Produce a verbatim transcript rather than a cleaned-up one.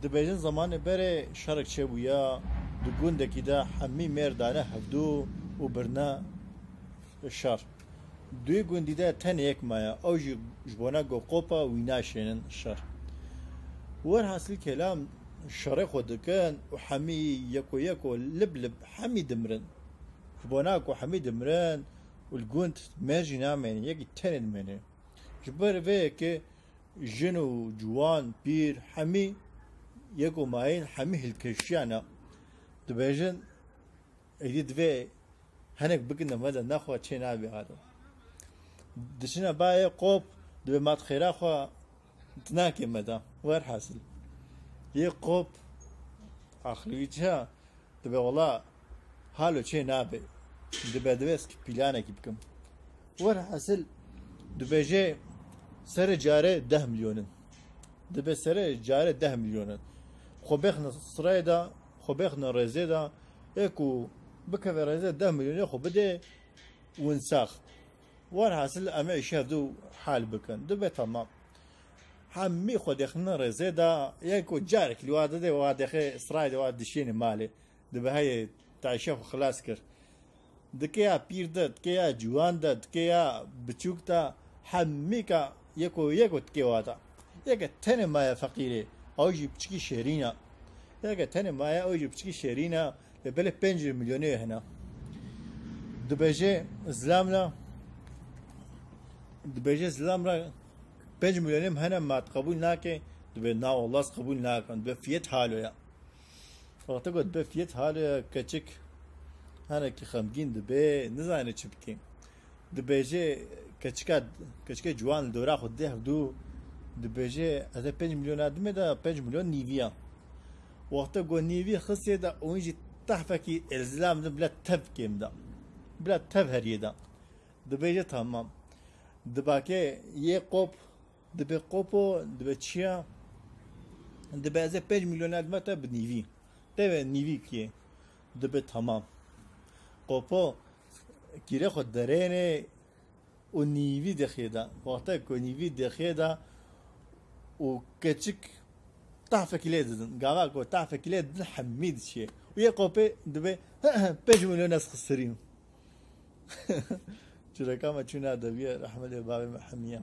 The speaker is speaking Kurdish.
Dibêjin zemanê berê şerek çêbûya, di gundekî de hemî mêr dane hevdû û birine şer. Duyê gundî de tenê yek maye, ew jî ji bona ku qop e wî naşênin şer. Werhasil kelam şerê xwe dikin û hemî yeko yeko lib lib hemî dimirin. Ji bona ku hemî dimirin û li gund mêr jî namêne, yekî tenê dimêne. Ji ber vê yekê jin û ciwan, pîr, hemî yeko mayîn, hemî hilkeşiyane. Dibêjin, êdî divê hinek bikin de me de nexwe çê nabe alo. Diçine bayê qop, dibê mat xêra xwe dinakê me de. Werhasil. Yê qop, aqilî wî çi ya? Dibê wela halo çê nabe. Dibê divê ez planekî bikim. Werhasil dibêje serê carê deh milyon in. Dibê serê carê deh milyon in. Xwe bêxne sirayê de, xwe bêxne rêzê de, ê ku bikeve rêzê deh milyonê xwe bidê winsax. Werhasil em ê îşê hevdû hal bikin. Dibê temam. Hemî xwe dêxine rêzê de, yê ku carek li wa didê, wa dêxê sirayê de wa dişêne malê. Dibê heyê te îşê xwe xilas kir. Dikê ya pîr de, dikê ya ciwan de, dikê ya biçûk de, hemîka yeko yeko dikê wa de. Yeke tenê maye feqîrê, ew jî piçikî şêrîn e. Yeke tenê maye, ew jî piçikî şêrîn e, lê belê pênc milyonê hene. Dibêje zilam re, dibêje zilam re pênc milyonê min hene, ma tu qebûl nake? Dibê na, wela ez qebûl nakim. Dibê fiyet halo ya. Wexta ku dibe fiyet hale keçik hinekî xemgîn dibe, nizane çi bike. Dibêje keçika, keçikê ciwan li dora xwe dê hevdû, dibêje ez ê pênc milyona dime de pênc milyon nîviya. Wexta ku nîvî xistê de û jî tehfekî êlzilam de bila tev kêm de. Bila tev heriyê de. Dibêje tamam. Dibake yê qop, dibê qopo, dibê çiya? Dibê ez ê pênc milyona dime te bi nîvî. Tevê nîvî kê? Dibê tamam. Qopo kîrê xwe derêne û nîvî dixê de. Wexta ku nîvî dixê de û keçik tahfekî lê didin. Gava ku tahfekî lê didin hemî diçê. Û yê qopê dibê pênc milyon ez xisirîm. Çireka me çûne edebiyê, rehmetê bavê me hemiya.